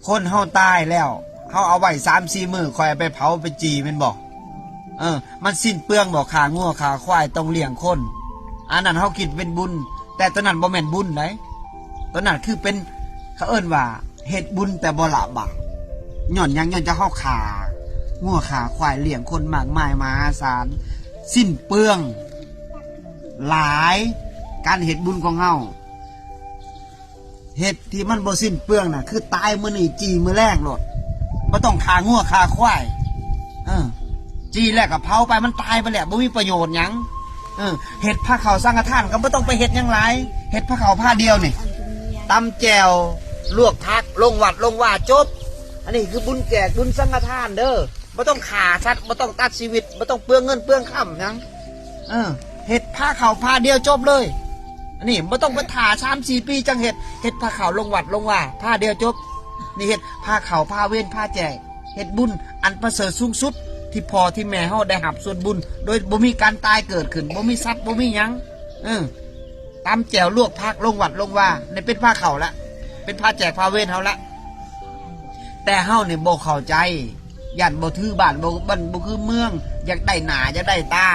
ຄົນເຮົາຕາຍແລ້ວ ເຮົາເອົາໄວ້ສາມສີ່ມື້ ຄ່ອຍເອົາໄປເຜົາໄປຈີ່ແມ່ນບໍ່? ເອີ ມັນສິ້ນເປືອງບໍ່? ຂ້າງົວຂ້າຄວາຍ ຕ້ອງລ້ຽງຄົນ ອັນນັ້ນເຮົາຄິດເປັນບຸນ ແຕ່ຕົວນັ້ນບໍ່ແມ່ນບຸນໃດ໋ ຕົວນັ້ນຄືເປັນ ເຂົາເອີ້ນວ່າເຮັດບຸນແຕ່ບໍ່ລະບາບ. ຍ້ອນຫຍັງ? ຍ້ອນຈະເຮົາຂ້າງົວຂ້າຄວາຍ ລ້ຽງຄົນມາກມາຍມະຫາສານ ສິ້ນເປືອງຫຼາຍ. ການເຮັດບຸນຂອງເຮົາ ເຮັດທີ່ມັນບໍ່ສິ້ນເປືອງນະ ຄືຕາຍມື້ນີ້ຈີ່ມື້ແລງໂລດ ບໍ່ຕ້ອງຂ້າງົວຂ້າຄວາຍ ເອີ ຈີ່ແລ້ວກໍເຜົາໄປ ມັນຕາຍໄປແລ້ວ ບໍ່ມີປະໂຫຍດຫຍັງ. ເອີ ເຮັດພາເຂົ້າສັງຄະທານກໍບໍ່ຕ້ອງໄປເຮັດຫຍັງຫຼາຍ ເຮັດພາເຂົ້າພາດຽວນີ້ ຕຳແຈ່ວ ລວກຜັກ ລົງວັດລົງວາ ຈົບ. ອັນນີ້ຄືບຸນແຈກບຸນສັງຄະທານເດີ້ ບໍ່ຕ້ອງຂ້າສັດ ບໍ່ຕ້ອງຕັດຊີວິດ ບໍ່ຕ້ອງເປືອງເງິນເປືອງຄຳຫຍັງ. ເອີ ເຮັດພາເຂົ້າພາດຽວຈົບເລີຍ. ອັນນີ້ບໍ່ຕ້ອງໄປຖ້າສາມສີ່ປີຈັ່ງເຮັດ ເຮັດພາເຂົ້າລົງວັດລົງວາ ພາດຽວຈົບ. ນີ້ເຮັດພາເຂົ້າພາເວນພາແຈກ ເຮັດບຸນອັນປະເສີດສູງສຸດ ທີ່ພໍ່ທີ່ແມ່ເຮົາໄດ້ຮັບສ່ວນບຸນ ໂດຍບໍ່ມີການຕາຍເກີດຂຶ້ນ ບໍ່ມີສັດ ບໍ່ມີຫຍັງ. ເອີ ຕຳແຈ່ວ ລວກຜັກ ລົງວັດລົງວາ ນີ້ເປັນພາເຂົ້າລະ ເປັນພາແຈກພາເວນເຮົາລະ. ແຕ່ເຮົານີ້ບໍ່ເຂົ້າໃຈ ຢ້ານບໍ່ຖືບ້ານ ບໍ່ ບ້ານບໍ່ຄືເມືອງ ຢາກໄດ້ໜ້າ ຢາກໄດ້ຕາ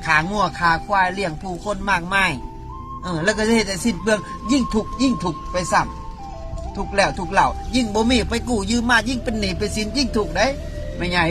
ຂ້າງົວຂ້າຄວາຍ ລ້ຽງຜູ້ຄົນມາກມາຍ ເອີ ແລ້ວກໍເຮັດໃຫ້ສິ້ນເປືອງ ຍິ່ງທຸກ ຍິ່ງທຸກໄປຊ້ຳ ທຸກແລ້ວທຸກເລົ່າ ຍິ່ງບໍ່ມີ ໄປກູ້ຢືມມາ ຍິ່ງເປັນໜີ້ເປັນສິນ ຍິ່ງທຸກເດ້ ແມ່ໃຫຍ່.